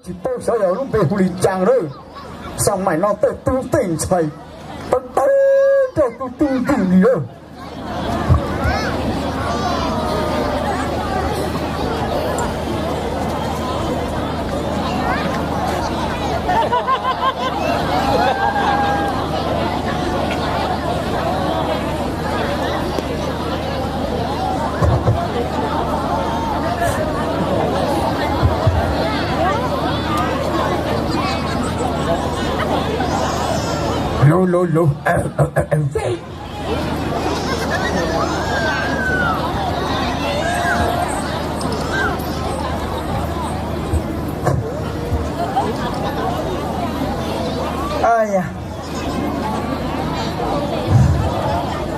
Tsis paub xyov yog lub npe hu li cas lawm. Xav maim no tej tub tej ntxhais tawv tawv nrog tus tub nkeeg li lawm. Lus lus lus.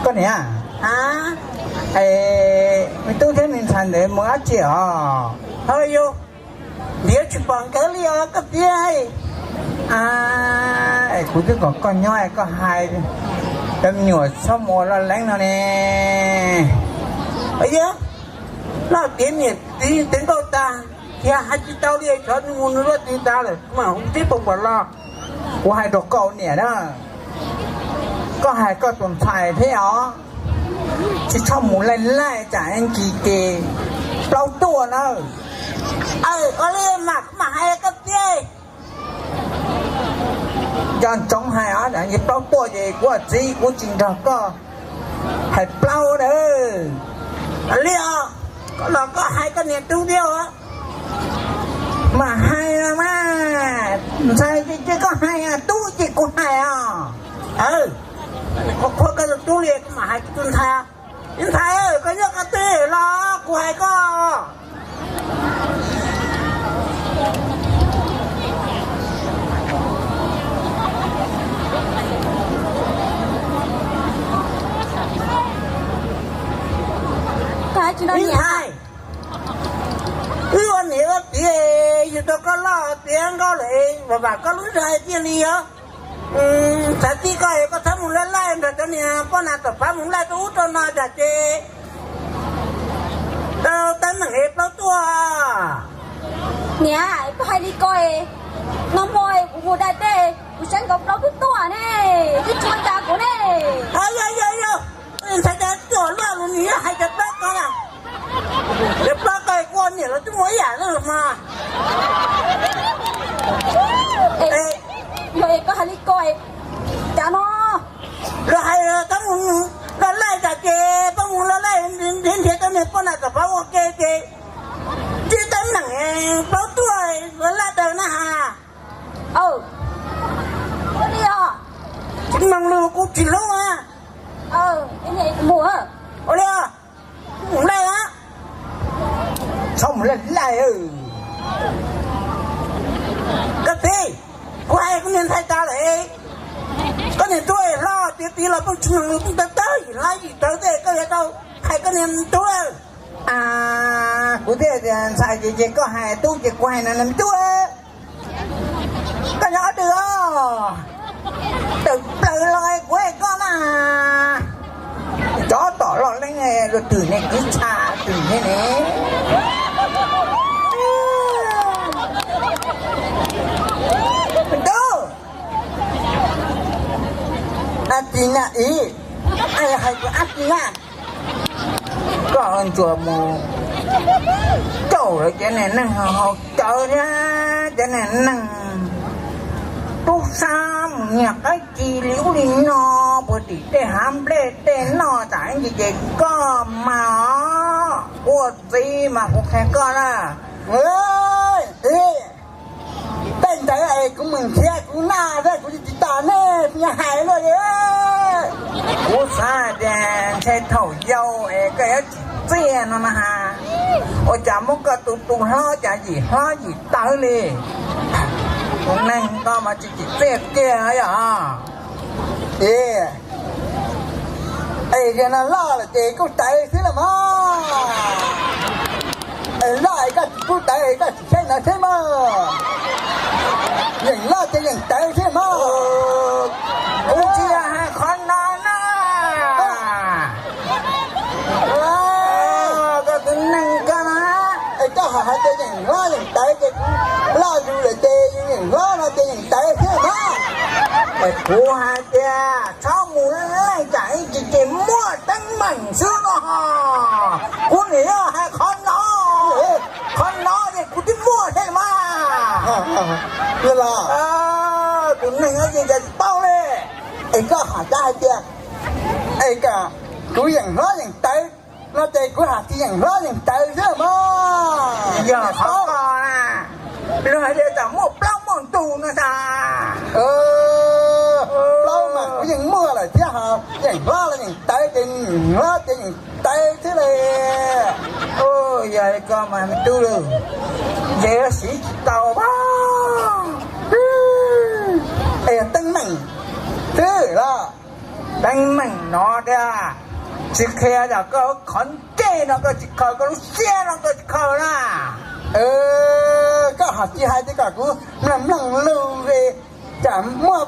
Koj niam, me tub thiab me ntxhais ntawd mus dab tsi os? Hawb yus, ntiav tsis pom nkawd li os koj txiv. Kuv twb kom koj nyob koj hais, cov me nyuam txhob mus ua loj leeb no ne. Yog, noj tiav niam txiv teev nkauj tag, thiaj hais tsis tau li, xyov nws mus nws luaj twg tag lawm, mas hu tib pom npaum los. Kuv hais rau koj niam na, koj hais koj tus ntxhais thiab os, tsis txhob mus laij laij tsam ib ntsis ces plaub tuaj na. Aw, ua li mas kuv mam hais koj txiv. Nco ntsoov hais os, plaub tuaj ces kuv txiv kuv tsis nrog koj hais plaub na. Li os, koj los koj hais koj niam tub thiab os. Mam hais los mas, ntxhais ces koj hais, tub ces kuv hais os. Qhuav qhuav koj tus tub li, kuv mam hais kuv tus ntxhais. Ib ntxhais, koj nyob qhov twg los kuv hais koj. Ib ntxhais, wb ua niam ua txiv, yus tau koj loj tiav nkauj lawm, vam vam koj lub zog hais tiag li os. Txawm txij koj es koj txhob mus laij laij nrog cov niag poj nas tom phav mus laij rau ub rau no tsam ces tau teeb meem es plaub tuaj. Niam, koj hais li ko es, nag hmo es kuv mus da dej kuv saib nkaus plaub twb tuaj ne, twb tsis ua cas kuv ne. Yog yog yog, ntxhais cov cuam loj los nws hais cov plaub ko na. Cov plaub ko kuv ua niam los twb muaj ib yam li los mas. Yog es koj hais li ko es, cas no los hais txhob mus laij laij tsam ces txhob mus laij laij nrhiav nrhiav cov niag poj niam tom phav ua ke ces tsis teeb meem plaub tuaj laj daws na has. Ua li os. Tsis mloog li kuv tsis hlub. Ua li os, mus laij a. Txhob mus laij laij. Koj txiv, kuv hais koj niag ntxhais tas lawm. Koj niag tub hlob tiav tid los pheej tsis mloog li, pheej tawv tawv yim hlab yim tawv tej, koj yuav tau hais koj niag tub lawm. Kuv thiaj tias ntxhais ces ces koj hais, tub ces kuv hais no me tub. Koj nyob qhov twg os? Tawm plaws los kuv hais koj na. Cov tom loj leeb luag twg ne, kwv txha twg ne ne. Tub, ab tsi na ib, hais kuv ab tsi na. Koj ntsuas mus caum lawv cov niag neeg haus cawv thiab cov niag neeg tub sab mus nyiag qaib ci li ub li no puag tim tej hav nplej tej noj tas ib ntsis ces koj mas os, ua txiv mas kuv qhia koj na. Tej ntawd es kuv mus nrhiav kuv noj thiab kuv tsis tas nej kuv yuav hais luaj li. Kuv xav hais tias ntshe thaum yau es koj yuav tsim txiaj no na has, ua cas muab koj tus tus hlob cas yim hlob yim tawv li. Tus neeg ko mas tsis tsim txiaj kiag yom. Es, es yog no loj lawm ces kuj tawv xwb los mas. Es loj es koj tsis pub tawv es koj tsis saib ntawd thiab mas. Yeem loj ces yeem tawv thiab mas. Kuv tsis yog hais qhov no na. Koj tus neeg ko na. Es koj hais hais tias yeem loj yeem tawv ces kuv loj zus lawm Kuv hais tias txhob mus leej tsam ib ntsis ces muaj teeb meem xwb no. Kuv nim yog hais qhov no, qhov no ces kuv twb muaj thiab mas. Tus neeg no ces cas tsis paub li. Es koj hais tias, es kuv yeem hlob yeem tawv no ces kuv hais tias yeem hlob yeem tawv xwb mas. Yog qhov ko na, luag hais tias txawm muaj plaub muaj ntug no tas. Plaub mas kuv yeej muaj lawm thiab, ho yeem hlob los yeem tawv ces yeem hlob ces yeem tawv xwb li. Yog li ko mas me tub, ntshe yuav siv tsis tau. Es yog teeb meem xwb los? Teeb meem no tiag, tsis qhia yog koj qhov ntsej no koj tsis khaws, koj lub siab no koj tsis khaws na. Koj hais tsis hais tias kom kuv mloog mloog lus, tsam muaj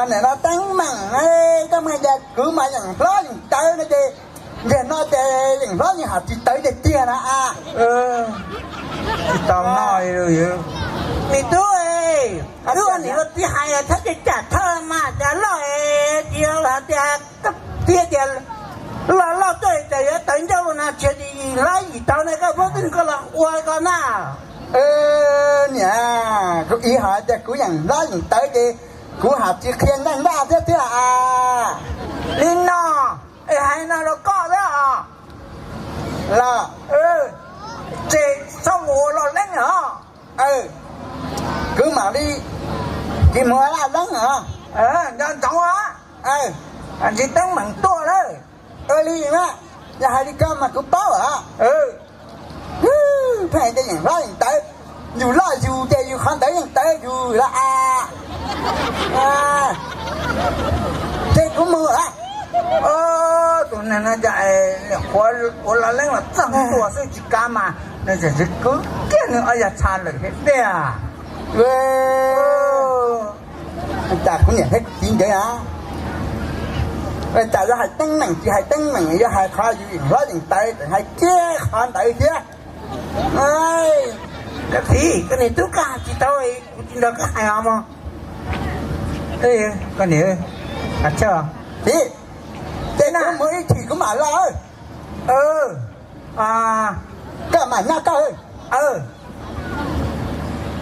nim no teeb meem, koj muaj tias kuv mas yeem hlob yeem tawv no ces, ntawm no ces yeem hlob yeem hais tsis tawv tiag tiag na. Tsis tau no. Me tub, lub niam tij hais thab caj cam thawj mas cas loj es, tsis hais tias, tib tias loj loj tuaj cas yuav tawv ncauj los na, tsis hais tias yim hlob yim tawv na, koj paub twg koj los ua ko na. Niam, kuv ib hais tias kuv yeem hlob yeem tawv ces kuv hais tsis qhia ncaj ncaj thiab tiag. Li no, es hais no rau koj thiab os. Los, ces txhob mus ua loj leeb os. Kuv mam li tsis mus ua loj leeb os. Nco ntsoov os, ntsis teeb meem tuaj lawm. Ua li na, yog hais li ko mas kuv paub os. Pheej tias yeem hlob yeem tawv, yus loj yus ces yus qhov ntawd yeej tawv yus los as. Ces kuv mus lawm. Tus neeg no cas ua loj leeb los txog ntua xwb tsis kav mas, nws tseem kwv kiag nws ob yag tsha lawm thiab tiag. Cas kuv niam thiab kuv txiv nkawd a, cas yuav hais teeb meem tsis hais teeb meem, yuav hais qhov yus yeem hlob yeem tawv tseem hais kiag qhov ntawd thiab. Koj txiv, koj niam tub koj hais tsis tau, kuv tsis nrog koj hais os mog. Koj niam, txiv, ces kuv mus ib chim kuv mam los. Koj mam nyob koj.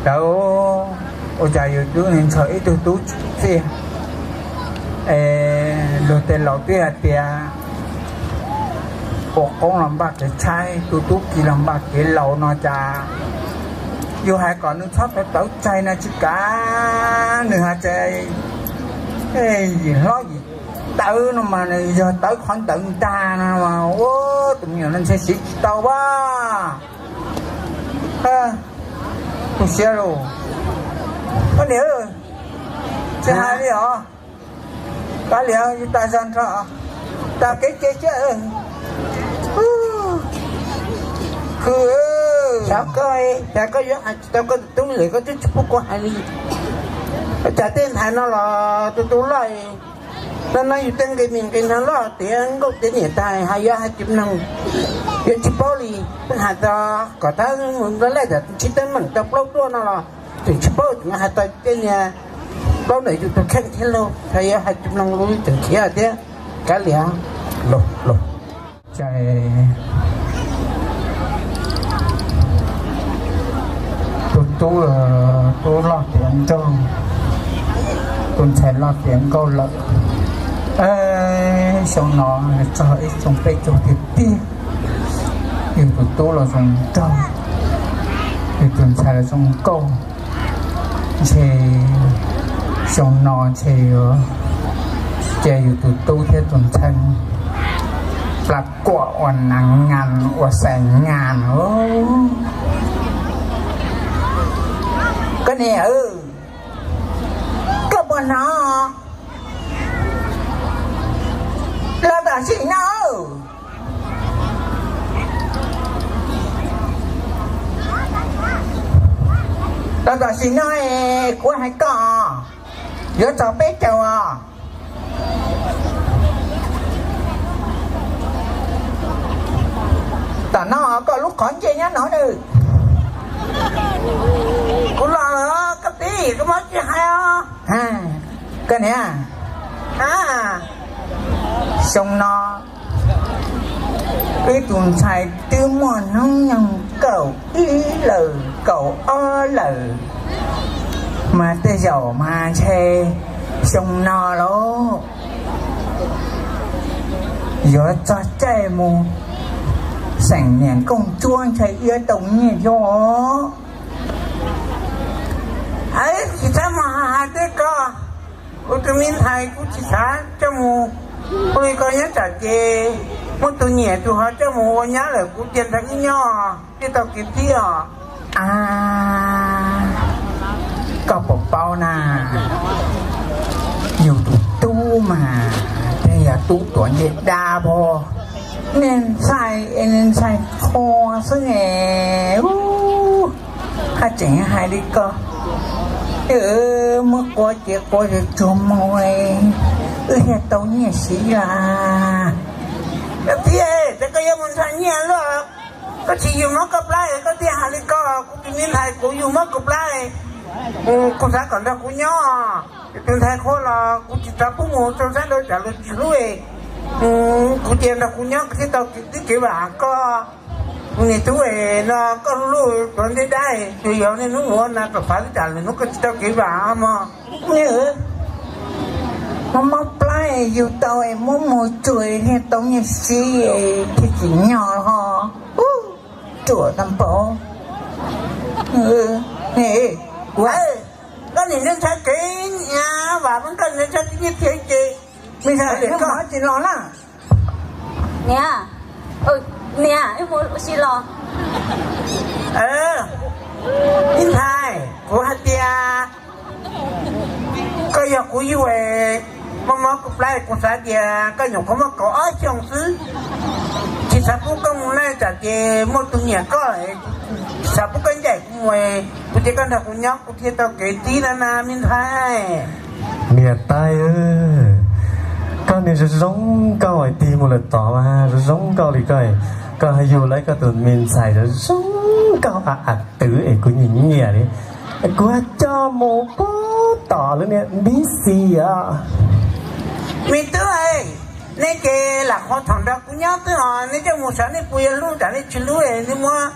Tau, ua cas yus twb ntshaw ib tug tub txij, luag tej laus twb hais tias ua qoob los npaj kev tshaib, tu tub ki los npaj kev laus no cas yus hais kom nws txhob tawv tawv tsais na tsis kav, nws hais tias yim hlob yim tawv no mas nws yog tawv qhov ntawd ntag no mas ua tus me nyuam no ntshe siv tsis tau a. Tu siab lauj. Koj niam, tsis hais li os. Kav liam, yus tas zog nrho, tas kev cai siab. Khwv, xyov koj, xyov koj yuav hais tsis tau koj tus tub lawm koj twb tsis pub kuv hais li. Ua cas tej ntxhais no los tus tus loj no, no yus tej nqe me nqe no loj tiav nkauj tiav niam tas hais yuav hais tsis mloog, yuav tsis paub li. Peb hais txog kom thab mus nrog laj tam tsis teeb meem tau plaub tuaj no los tseem tsis paub, tseem hais tau tej niag plaub ntawm yus tus kheej thiab lauj, hais yuav hais tsis mloog lus tseem khiav thiab. Kav liam, los los. Cas tus tub, tub loj tiav nraug, tus ntxhais loj tiav nkauj lawm. Xyoo no txog ib xyoo peb caug tiag tiag, yus tus tub los zoo nraug, yus tus ntxhais los zoo nkauj. Ntshe xyoo no ntshe yuav cia yus tus tub thiab tus ntxhais plas kuam ua nas nas ua xais nas. Koj niam, koj puas hnov? Los tam sim no, los tam sim no kuv hais koj, yuav txog peb caug os. Tam no koj lub qhov ncej nyob no na. Kuv los, koj txiv, koj muab tsis hais os. Koj niam, xyoo no wb tus ntxhais twb muaj hnub nyoog kaum ib lawm kaum ob lawm, mas tej zaum mas ntshe xyoo no lauj yuav txog caij mus xeem niam nkauj ntsuab ntshe iab tau nyiaj thiab os. Tsis txhob mus hais tej ko, kuv tus me ntxhais kuv tsis xav coj mus ua li ko nyob tsam ces muaj tus nyiam tus ho coj mus ua nyab lawm kuv cia nrog wb nyob thiaj tau kev txib os. A, koj puas paub na, yus tus tub mas tej yog tub tuav ncej dab pag, niag ntxhais es niag ntxhais qhua xwb ne. Haj tseem hais li ko, muab quav ces quav tsuag tsuag mus, wb thiaj tau nyiaj siv las. Koj thiaj tias koj yuav mus ntshai nyiaj luaj, koj tsis yug mob koj plab koj thiaj hais li ko. Kuv tus me ntxhais kuv yug mob kuv plab, kuv xav kom nrog kuv nyob. Tus ntxhais qhua los kuv tsis xav pub mus rau sab nraud tsam luag tsis hlub. Kuv cia nrog kuv nyob kuv thiaj tau kev txib kev vam koj. Kuv niag tub no, koj hlub hlub tuav ncej dab, tsuas yog niaj hnub mus ua nas tom fav xwb tsam lwm hnub koj tsis tau kev vam mog. Mob mob plab yug tau es muab mus tsuag thiaj tau nyiaj siv thiaj tsim nyog ho. Ruam tag npaum. Koj nim ntshai kev nyiam vam, koj nim ntshai kev nyiam thiab ces, me ntxhais, koj tsis los na. Niam, niam, wb mus ua si los. Me ntxhais, kuv hais tias koj yog kuv yug, mob mob kuv plab, kuv xav tias koj nyuam qhuav muaj kaum ob xyoos xwb, tsis xav pub koj mus lawm tsam ces muaj tus nyiam koj, tsis xav pub koj ncaim kuv mus, kuv cia koj nrog kuv nyob kuv thiaj tau kev txib no na me ntxhais. Niam tais, koj niag zoo zoo nkauj hais tiag, mus lawm tod mas zoo zoo nkauj li koj, koj yug lawm koj tus me ntxhais zoo zoo nkauj a a twv es kuv nyiam nyiam li. Kuv coj mus puag tom lub niag npib xis os. Me tub, nej ces lam qhuas thaum nrog kuv nyob xwb os, nej coj mus saib nej puas yuav hlub, tsam nej tsis hlub nej muab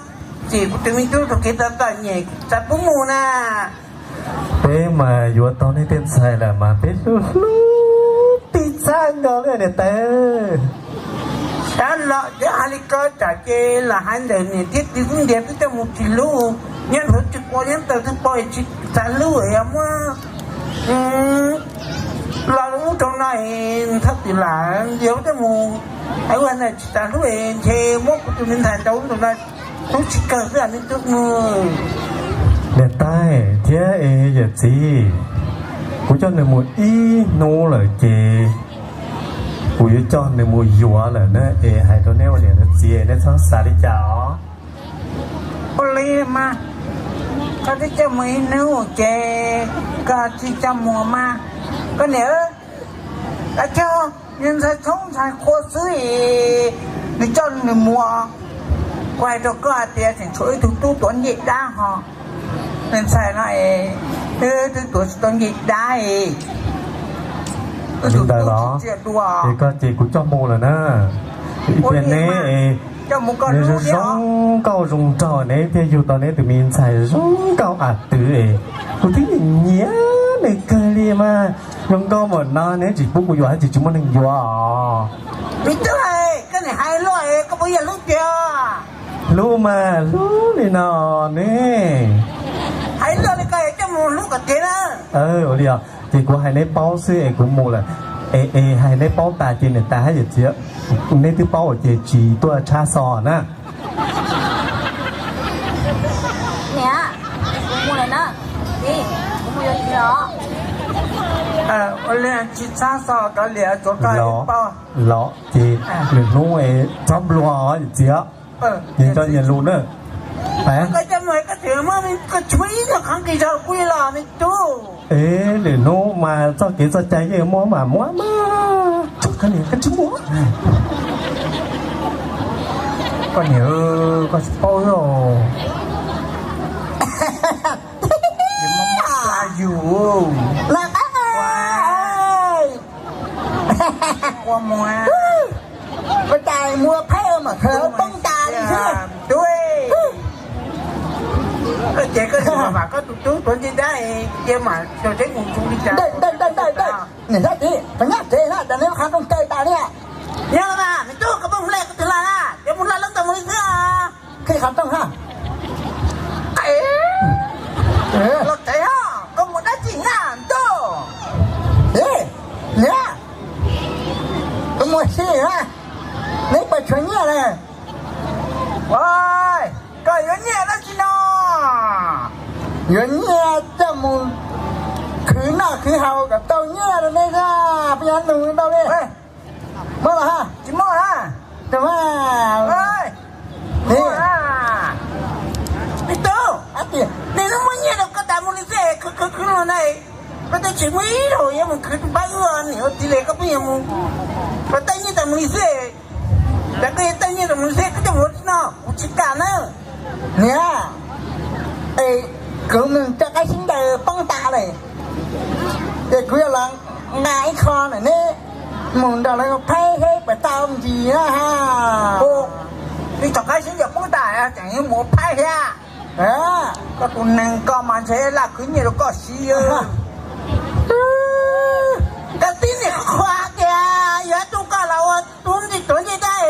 txim kuv tus me tub tus kev txom txom nyem, txav pub mus na. Peb mas yuav tau nej tej ntxhais lawm mas peb hlub hlub tib txhab nkaus li niam tais. Xav los cov hais li ko tsam ces lam hais ntawm niam thiab txiv xub ntiag twb coj mus tsis hlub, nyob nrhuav tsis quav nyob taws twb pom tsis txav hlub es yog muab los ub rau no es thaj twm lam ntiav coj mus, ua na tsis txav hlub es ntshe muab kuv tus me ntxhais ntaus ub rau no, hlub tsis kawg xwb me tub. Niam tais thiab es yawm txiv, kuv coj nws mus ib hnub lawm ces kuv yuav coj nws mus yuav lawm na, es hais rau neb ua niam ua txiv neb txhob xav li cas os. Ua li mas, koj twb coj mus ib hnub ces koj tsis coj mus mas, koj niam, koj coj nws ntxhais txhoob ntxhais qhua xwb, nws coj nws mus. Kuv hais rau koj hais tias tseem tshuav ib tug tub tuav ncej dab ho, nws ntxhais no es twb tuav tsis tau ncej dab. Li ntawd los, es koj ces kuv coj mus lawm na. Ib pliag neb es nws zoo zoo nkauj zoo nraug neb thiaj yug tau neb tus me ntxhais zoo nkauj a twv es, kuv twb nyiam nyiam nws kawg li mas, zoo nkauj npaum no neb tsis pub kuv yuav hais tias tsis muaj neeg yuav os. Me tub, koj nim hais luaj, koj puas yog hlub tiag? Hlub mas hlub li no ne. Hais luaj li koj coj mus hlub kom tiag na. Ua li os, ces kuv hais neb paub xwb es kuv mus lawm. Es hais neb paub tas ces niam tais hab yawm txiv, neb twb paub ces tsis tuaj tshab xov na. Niam, kuv mus lawm na. Txiv, kuv mus yuav txiv los. Ua li tsis tshab xov kav liam tsuav koj paub. Los ces lwm hnub txhob nplua os yawm txiv, nyias coj nyias lus na. Koj coj mus koj tseem muab, koj tsis muaj ib nyuag qhov nqi zog kuv li los me tub. Es lwm hnub mas txoj kev txoj cai yeej muaj mas muab mas, koj niam koj tsis muab. Koj niam, koj tsis paub os. Yus Koj ces koj tsis mam koj tus tub tuav ncej dab, cia mam xyuas seb mus zoo li cas. Niam Xab Tiv, koj nyob tsev na, cas neb qhav rooj kaw tas li. Nyob mas me tub, koj pheej mus hla koj tus hla na, yuav mus hla lub ntawd mus li xwb os. Qhib qhov rooj ha. Los tsev os, koj mus dab tsi na me tub? Niam, koj mus si na, neb puas tshuav nyiaj lawm? Koj yuav nyiaj dab tsi no? Yuav nyiaj coj mus khwv noj khwv haus kom tau nyiaj rau nej xwb, peb yuav nug tau li. Muab los ha. Tsis muaj na. Tus mas, me tub, nej twb muab nyiaj rau koj tas mus li xwb, khwv khwv khwv los na, koj twb tsis muaj ib zaug yuav mus khwv tus pab wb, niam ua txiv li koj pheej yuav mus, koj tej nyiaj tas mus li xwb. Cas koj yuav tej nyiaj tas mus li xwb, koj coj mus ua tsi no, kuv tsis kam na. Niam, es kuv mus rau qab xib ncaws poob tas lawm, ces kuv yuav los nqa ib qho ntawm neb mus nrog lawv phaib seb puas tau ntsis na ha. Ua li thaum qab xib ncaws poob tas tseem yuav mus phaib thiab? Koj tus neeg koj mas ntshe laj khwv nyiaj rau koj siv. Koj tib niam qhuav tias yog ib tug koj los ua tub nti tuav ncej dab,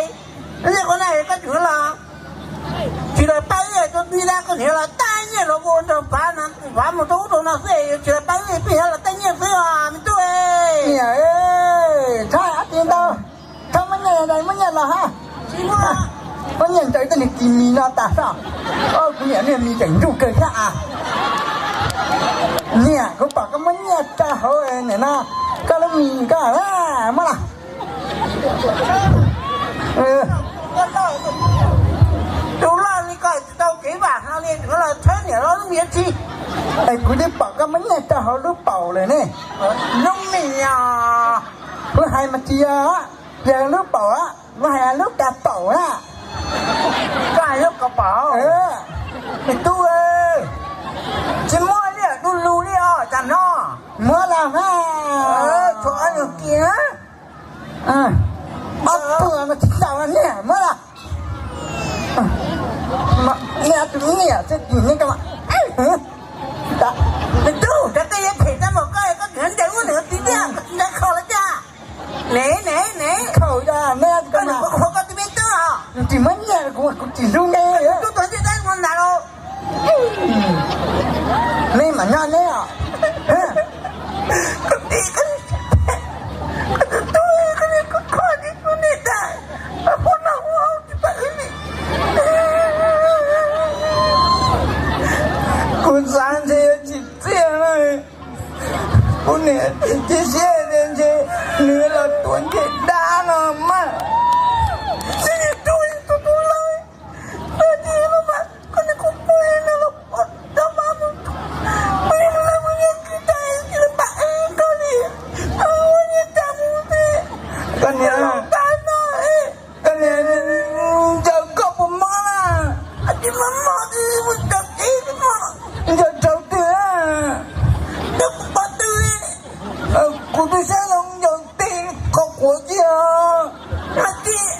ncej qhuav na koj tseem los, tsis los pab ib tug ncej dab, koj tseem los tab nyiaj los ua nrog Vav no, Vav mus rau ub rau no xwb, tsis los pab ib, pheej yuav los tab nyiaj xwb os me tub. Niam, txhob hais ob tsis ntau, txhob muab nyiaj, muab nyiaj los ha. Muab nyiaj ncaws tej niag kis mis no tas soj. Kuv niam niag mis tseem ntsuj kawg thiab as. Niam, kuv pom koj muab nyiaj rau hauv nim no, koj lub mis koj, muab los. Tus loj li koj tsis tau kev vam hlo li, tseem los tshawb niam loj lub mis tsi. Es kuv twb pom koj muab nyiaj rau hauv lub paum lawm ne. Lub mis os. Kuv hais mas tsis yog, yog lub paum, kuv hais lub kav paum na. Koj hais lub kav paum? Me tub, tsis muaj li, du lug li os, cas no. Muab los mas. Tshuav ob nyuag kis na. Ob tug no tsis tau niam, muab los. Niam, tus niam txij tim nej ka. Me tub, cov tej yuav them tag npaum koj, koj tseem ncaws ub ncaws tid tiag, koj tsis ntshai khaus los cas? Ne ne ne, khaus os, neb koj nws kuv qhuav koj tus me tub os. Tsis muab nyiaj kuv, kuv tsis hlub neb. Tub tuav ncej dab ua ntawd los. Neb mas nyob neb os. Koj tib, koj tub, koj niam koj kho tib tug niam tais, pab pab no ua tsis pab wb li. Kuv xav ntshe yuav tsis txiaj na. Kuv niam cia siab tias ntshe nws los tuav ncej dab no mas. Tub, tub, tub lawm. Koj niam kuv pw no los pom tau mas mus, kuv niam mus lawm mus nyob kwv tas tsis pab wb koj li. Ua nyiaj tas mus thiab. Koj niam, koj niam, ncaws koj puas mob na? Tsis mob mob, mus ncaws tib mob. Ncaws raug twg? Ncaws kuv qhov twg li? Kuv twb saib zoo ncaws teg qhov quav ciaj. Hais tias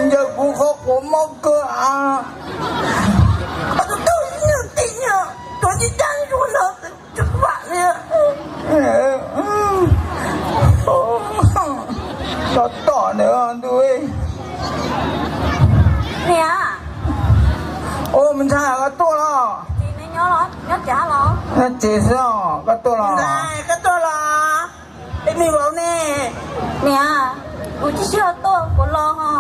ncaws kuv qhov quav mob kawg as. Tus tub ncaws teg, tuav ncej dab zuag no tsis vam li. Tos tom ntawd ntuj. Niam. Ua, me ntxhais, koj tuaj los? Nyob tsev xwb os, koj tuaj los? Koj tuaj los? Peb me vauv ne? Niam, kuv tsis sib ho tuaj, kuv los ho.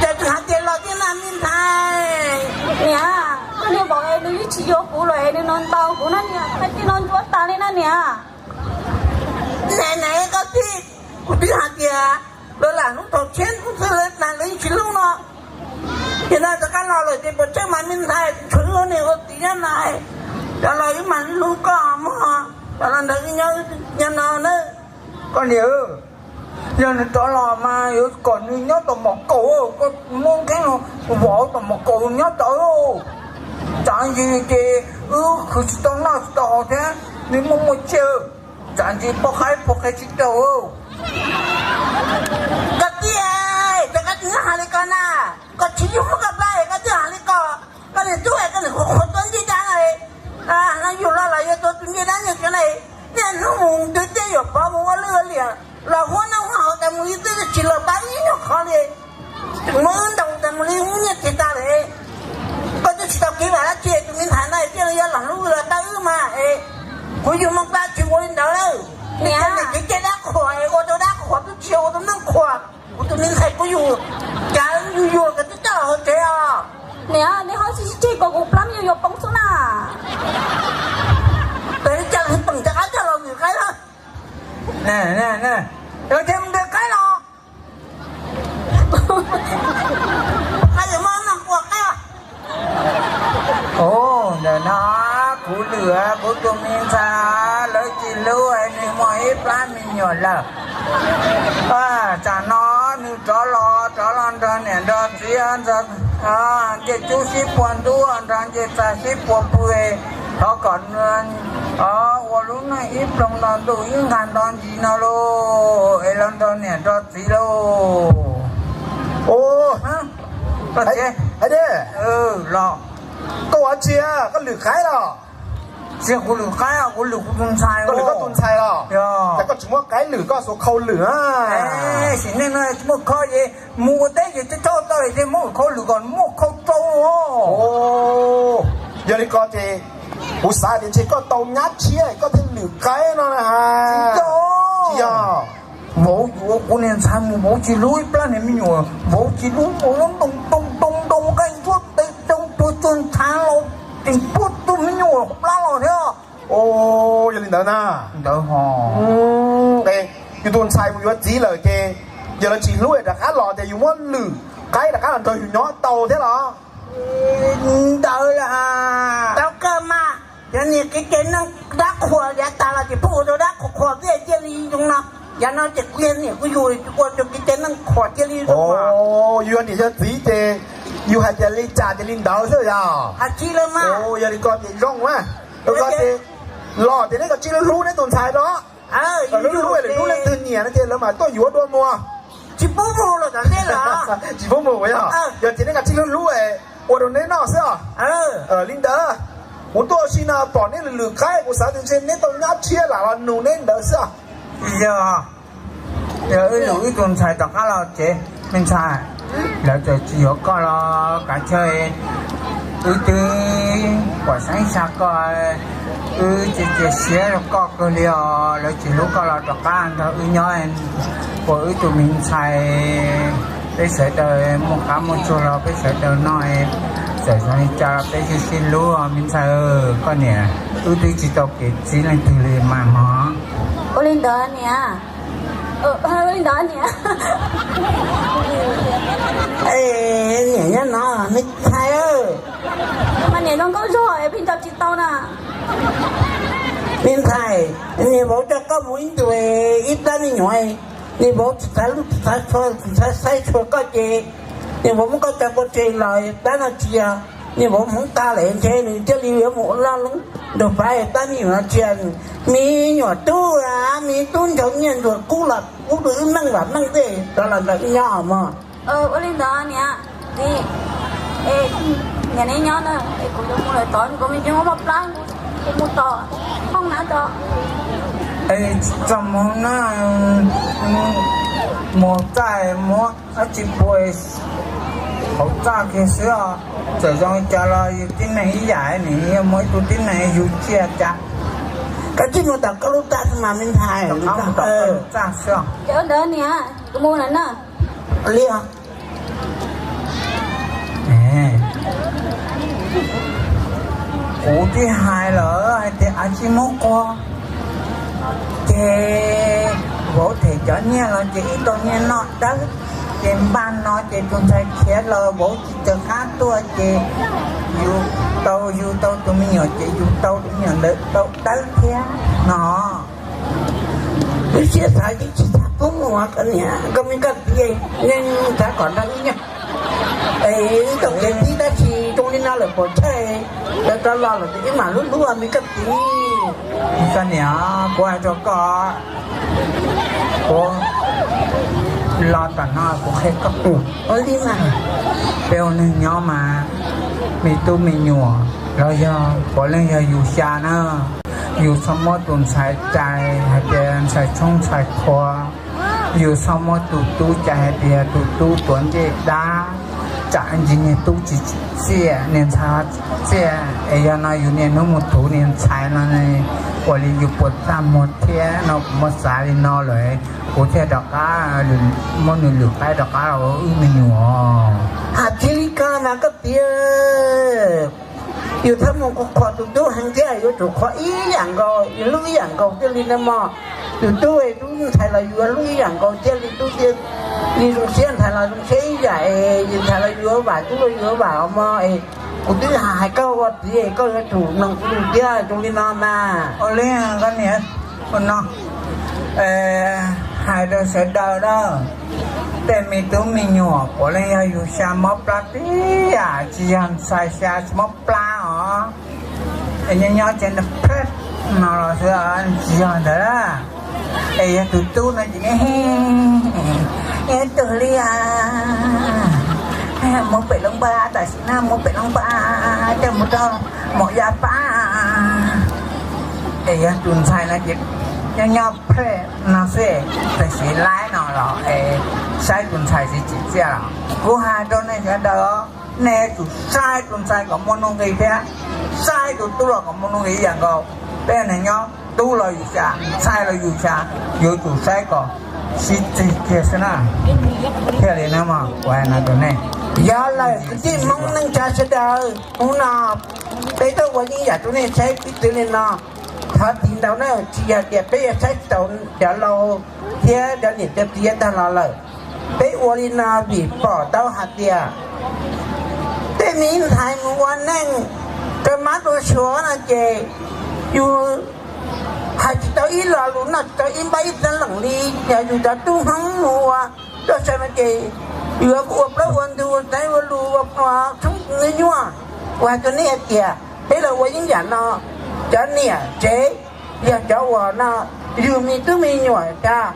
Cas tsis hais tias los thiab na me ntxhais? Niam, koj niag vauv es nws yeej tsis yuav kuv lawm es nws no ntaus kuv na niam, hais tias no ntsuav tas li na niam. Niam, niam, koj txiv, kuv twb hais tias lawv lam hlub thaum tshiab hnub xwb lawv yeej tsis hlub no. Ces no rov qab los lawm ces puas tsawg mas me ntxhais, tseem tshuav wb niam ua txiv nyob no, cov los wb mam hlub koj mog, cov los ntawd wb nyob nyob no na. Koj niam, yog nws rov los mas yuav kom nws nyob tom mom kaum, koj muab nqeeb los vom tom mom kaum nyob tod. Tsam ntsis ces wb khwv tsis tau noj tsis tau haus thiab, nws muaj muaj tsiaj, tsam ntsis poj qaib poj qe tsis raug. Koj txiv, ces koj tsis nyob hais li ko na, koj tsis yug muab koj plab es koj twb hais li ko. Lub los tau wb mas es kuv yug Moos Plas tsis ua li ntawd lawm. Niam, kev cai dab qhuas es ua rau dab qhuas twb tsis ua rau neeg qhuas. Kuv tus me ntxhais kuv yug, cas yus yuag koj twb coj los hauv tsev os. Niam, neb ho tsis tseg kom kuv plab me nyuam yuav poob xwb na. Pes li cas los peem rov qab coj los lwm qaib lawm. Los thiaj mus de qaib los. Qaib yuav muab no ua qaib. Ua ntawm no kuv lwm kuv tus me ntxhais lawv tsis hlub nws muaj ib plab me nyuam lawm. Tsam no nws rov los, rov los nrog niam nrog txiv, ncej cub sib puag ntub, nrog ncej txag sib puag pw, thov kom ua lub neej ib ploog nto ntuj ib nqag nto ntsis no lauj, es los nrog niam nrog txiv lauj. Ua, koj txiv, los, koj ua tsi, koj lwm qaib los? Tsis yog kuv lwm qaib, kuv lwm kuv tus ntxhais. Koj lwm koj tus ntxhais los? Yog. Cas koj tsis muab qaib lwm, koj xuas khau lwm na? Sim neej no tsis muaj khau ces mus ua teb ces thauj tau ces muab khau lwm kom muaj khau rau. Yog li ko ces kuv xav tias ntshe koj tau nyab tshiab koj thiaj lwm qaib no na. Tsis yog, tsis yog. Vauv yuav kuv niag ntxhais mus vauv tsis hlub ib plab niag me nyuam, vauv tsis hlub, vauv ntoo ntoo ntoo ntoo nqaij ntsuab tes rau tuag tuag ntxhais los tseem puag tus me nyuam hauv plab los thiab. Yog li ntawd na. Ntawd ho. Yus tus ntxhais mus yuav txiv lawm ces yog lawv tsis hlub rov qab los ces yus muab lwm qaib rov qab los nrog yus nyob tau thiab los? Ntawd los tau kawg mas. Yog niag kev cai neeg dab qhuas yav tas los ces pheej ua rau dab qhuas qhuas thiaj cia li zoo no. Yav no ces kuv yog niam kuv yug ua rau kev cai neeg qhuas cia li zoo. Yus yog niam yog txiv ces yus hais tias li cas ces li ntawd xwb yog? Hais tsis lawm mas. Yog li ko ces zoo na. Rau qhov tias los tias neb kom tsij hlub neb tus ntxhais los. Hlub hlub, hlub leej twg nyiam no ces lawv mam tuaj yuav dua muag. Tsis pub mus los tom ntej los? Tsis pub mus yog? Yog tias neb kom tsij hlub hlub ua rau neb noj xwb os. Li ntawd, kuv tuaj ua si no pom neb lwm lwm qaib kuv xav tias ntshe neb tau nyab tshiab lam los nug neb ntawd xwb os. Yog, yog wb lwm wb tus ntxhais tom qab los tsev, me ntxhais, lawv txawm tsis yuav koj los kav tsij, wb twb pom seeb xyav koj, wb cia cia siab rau koj kawg li os, lawv tsis hlub koj los rov qab nrog wb nyob, ua wb tus me ntxhais, peb sawv daws muaj qab muaj tsuag los peb sawv daws noj, txawm zoo li cas los peb sib sib hlub me ntxhais, koj niam, wb twb tsis tau kev txib leej twg li mas mog. Ua li ntawd niam. Ua li ntawd niam. Niam nyob no me ntxhais. Mas niam zoo nkauj zog es pheej nco tsis tau na. Me ntxhais, niam vauv coj koj mus ib ntus ib plab me nyuam, niam vauv tsis xav hlub tsis xav tshua tsis xav saib tshua koj ces niam vauv muab koj tso pov tseg los plab no tsis yog niam vauv hmoov tag lawm ntshe nws thiaj li yuav mus ua loj lub nrug pab plab me nyuam no tsis yog me nyuam tub, me tub ntshaw nyiaj ntsuag kub los kub rau wb meej vam meej tej rov los nrog wb nyob mog. Ua li ntawd niam, niam neb nyob na, es kuv yuav mus lawm tod, kuv me ntsis muaj plab, kuv mus tom hoob na tod. Txoj moo na, mus txaj muab dab tsi pua hauv txaj kiag xwb os. Txawm zoo li cas los yus tib neeg ib yam, nws yog muaj ib tug tib neeg yus tsiaj cas. Koj tsis mus tom koj lub txaj xwb mas me ntxhais. Txaj xwb. Cov ntawd niam, kuv mus lawm na. Li os. Kuv twb hais lawm hais tias av tsis muab qua, ces vauv them cov nyiaj los ces ib tau nyiaj noj dawb, ces npaj no ces tus ntxhais khiav los vauv tsis rov qab tuaj ces yus tau, yus tau tus me nyuam ces yus tau tus me nyuam ntawd tau dawb thiab no. Wb siab xav tsis txhob pub mus, koj niam koj me koj txiv, yeej xav kom nrog wb nyob. Es wb tau kev txib dab tsi zoo li no lawm pom tseg, lawv rov los lawm ces wb mam hlub hlub me koj txiv. Koj niam, kuv hais rau koj, kuv los tom no kuv qhia koj, ua li mas, peb ua neeg nyob mas, me tub me nyuam los yog puav leej yog yus xya na. Yus txhob muab tus ntxhais cais hais tias ntxhais tshoob ntxhais qhua, yus txhob muab tus tub cais hais tias tus tub tuav ncej dab, Tsam ntsis niag tub tsis tsim txiaj, niag ntxhais tsim txiaj es yog no yus niaj hnub mus thuv niag ntxhais no, ua li yus puas txaj muag thiab no. Kuv muab xav li no lawm, kuv thiaj rov qab muab nws lwm qaib rov qab los ua wb me nyuam. Has thiaj li ko mas koj tiag. Yus thab mus kuv qhuas tus tub heev thiab, yuav tsum qhuas ib yam nkaus, yus hlub ib yam nkaus thiaj li no mog. Tus tub es tub ntxhais los yuav hlub ib yam nkaus thiaj li tub thiaj li zoo siab, ntxhais los zoo siab ib yam es yus ntxhais los yuav vam, tub los yuav vam os mog. Es kuv twb hais koj ua txiv es koj yuav tsum mloog kuv lus thiab, zoo li no mas. Ua li koj niam, ua no, hais rau sawv daws na, tej me tub me nyuam puav leej yog yus xya mob plab tib yam, tsis yog ntxhais xya tsis mob plab os. Es nyob nyob ces nws phem no los xwb, tsis yog ntawd. Es yog tus tub no ces nws ib tug li, mus pem Looj Pab, tam sim no mus pem Looj Pab, coj mus rau Maum Yaj Pab. Es yog tus ntxhais no ces nyob nyob phem no xwb, tam sim laib no los es saib tus ntxhais tsis tsim txiaj los. Kuv hais rau nej sawv daws, nej yuav tsum saib tus ntxhais kom muaj nuj nqis thiab saib tus tub los kom muaj nuj nqis ib yam nkaus. Peb neeg nyob, tub los yus xya, ntxhais los yus xya, yuav tsum saib kom sib txig kiag xwb na. Thiaj li no mas kuv hais no rau nej. Yog lawm kwv tij Hmoob neej tsa sawv daws, hnub no peb tuaj ua yeeb yam rau nej saib tib tw li no. Thov txim ntau na, tsis yog tias peb yuav saib tsis taus cov laus thiab cov niam cov txiv tag los lawm. Peb ua li no vim pom tau hais tias tej me ntxhais mus ua neej rau mab rau suav no ces yus hais tsis tau ib lo lus, noj tsis tau ib npab ib txhiab lees li. Yog yus cov tub Hmoob mus ua toj saw no ces yuav ua plaub ua ntug ua teb ua lus ua tshoob nyuaj. Kuv hais rau nej hais tias peb los ua yeeb yam no, cov niam tsev yog cov uas no, yug me tub me nyuam tas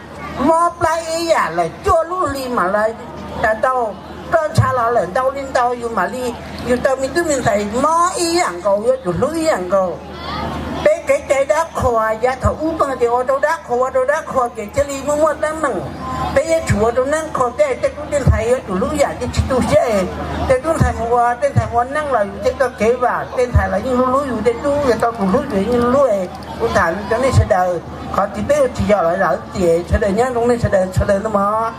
mob plab ib yam lawm, cuaj lub hli mam li tas tau, roj ntsha los lawm ntau li ntau yus mam li, yus tau me tub me ntxhais mob ib yam nkaus, yuav tsum hlub ib yam nkaus. Peb kev cai dab qhuas yav thaum ub tuaj tias ua rau dab qhuas ua rau dab qhuas ces thiaj li muaj muaj teeb meem. Peb yuav tsum ua rau neeb qhuas tej, tej tub tej ntxhais yuav tsum hlub yam thiaj tsis tu siab. Tej tub ntxhais mus ua, tej ntxhais mus ua neeb los yus thiaj tau kev vam, tej ntxhais los yeej hlub hlub yus, tej tub yog tau tus hlub yus yeej hlub. Kuv tham rau nej sawv daws, qhov tsis peb ua tsis yog los lawm tias sawv daws nyob zoo nej sawv daws sawv daws no mog.